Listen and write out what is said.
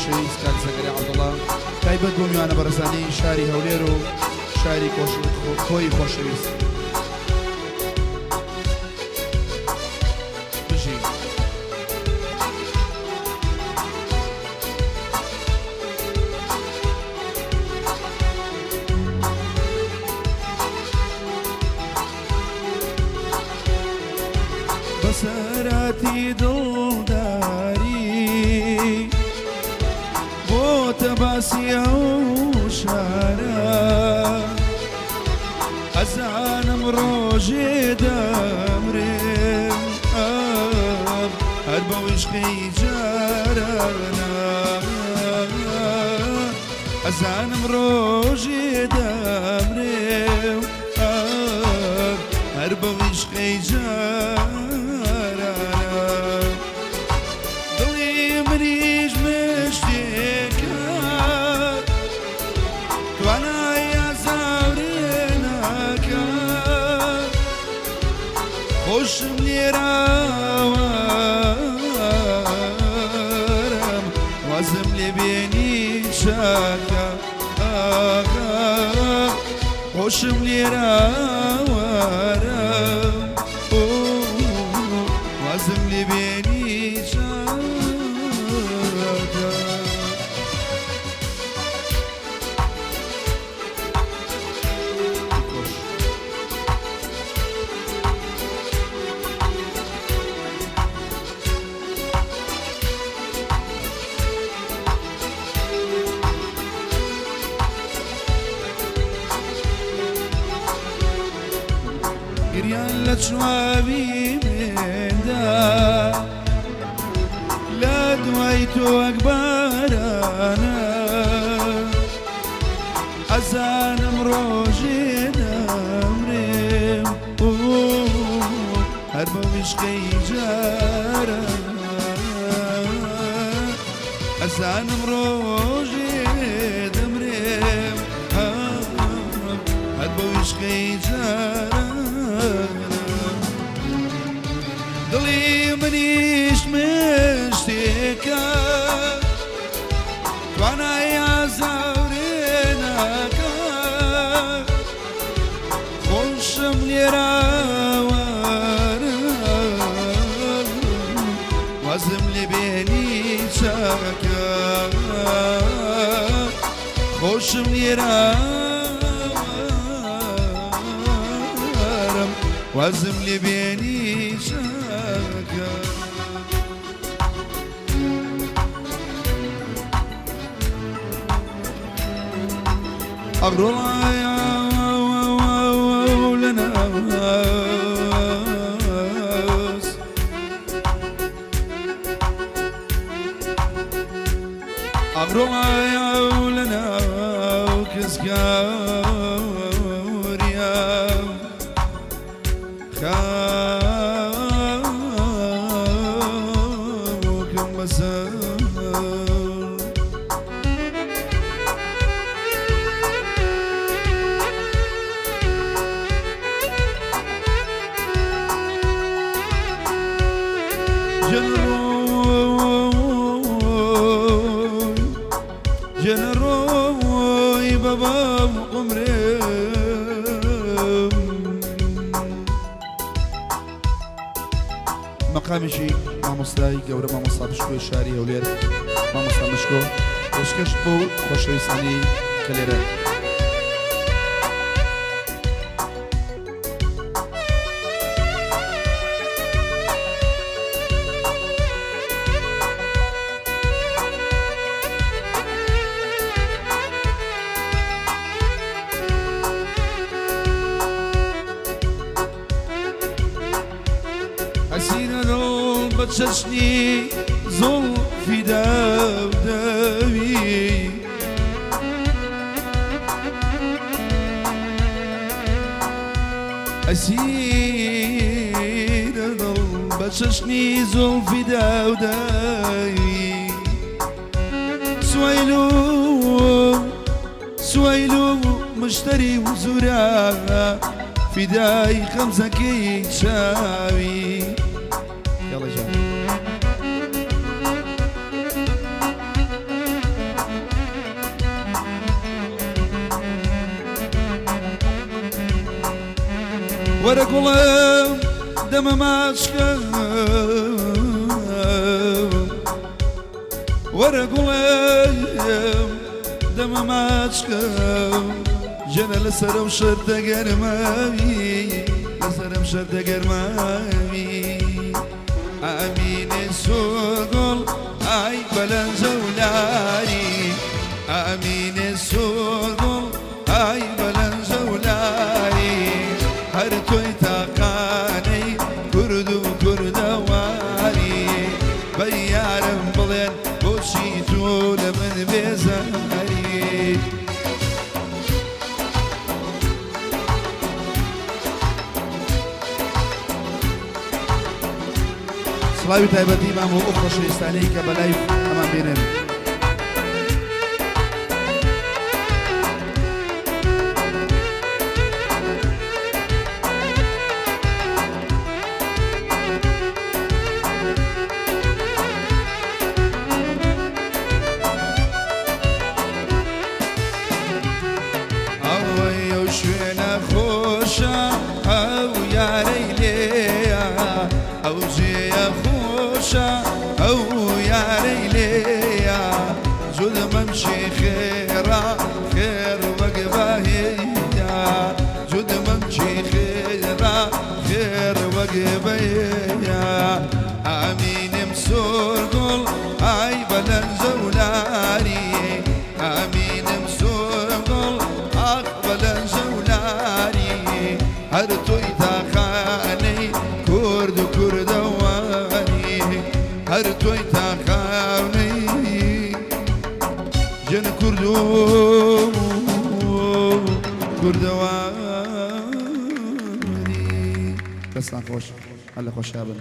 خۆشەویست کاک زەکەریا عەبدوڵا تایبەت بۆ میوانە بەڕێزانی شاری هەولێر و شاری کۆیی خۆشەویست. بژی. بەسەراتی دڵداری بۆتە باسی ئەو شارە ئەزانم ڕۆژێ دەمرم هەر بەو عشقی جارانە ئەزانم ڕۆژێ دەمرم هەر بەو عیشقەی جارانە دڵی منیش مشتێکە توانای ئازارێ ناکا خۆشم لێراوارم وازم لێ بێنی چاکە خۆشم لێراوارم وازم لێ بێنی چاکە. گریان لە چواوی مندا لە دوای تۆ وەک بارانە ئەزانم ڕۆژێ دەمرم هەر بەو عیشقەی جاران ئەزانم ڕۆژێ دەمرێم هەر بەو عیشقەی جاران دڵی منیش مشتێکە توانای ئازارێ ناکا خۆشم لێراوارم وازم لێ بێنی چاکە خۆشم لێراوارم وازم لێ بێنی چاکە. لەناو کسکاوریا خاکم بەسەر. جنڕۆی بەبام قمرێم. مەقامێکی مامۆستای گەورە مامۆستا بشکۆی شاری هەولێر مامۆستا مشکۆ پێشکەش بۆ خۆشەویستانی کە لێرە. ئەسیرە دڵ بە چەشنی زوڵفی داوداوی ئەسیرە دڵ بە چەشنی زوڵفی داوداوی سوەیل و سوەیل و مشتری و زورا فیدای خەمزەکەی چاوی. یاڵە جان. وەرە گوڵم دەمە ماچکەم وەرە گوڵم دەمە ماچکەم ژەنە لەسەرم شەرتە گەرماوی لەسەرم شەرتە گەرماوی ئامینێ سۆگوڵ ئای بەلەنجە و لاری ئامینێ سۆگوڵ ئای بەلەنجە و لاری هەر تۆی تاقانەی کورد و کوردەواری بە یارم بڵێن بۆچی تۆ لە من بێزاری. سڵاوی تایبەتیمان بۆ ئەو خۆشەویستانەی کە بە live ئەمان بینن. ئەوەی ئەو شوێنە خۆشە ئەو یارەی لێیە ئەو جێیە خۆشە ئەو یارەی لێیە جود مەمشی خێرا خێر وەک بەهێیە جود مەمشی خێرا خێر وەک بەهێیە ئامینم سۆر گوڵ ئای بەلەنجە و لاری ئامینم سۆر گوڵ ئاخ بەلەنجە و لاری هەر تۆی تاقانەی کورد و کوردەواری هەر تۆی تاقانەی ژن کورد و کوردەواری. دەستان خۆش، هەر لە خۆشیا بن.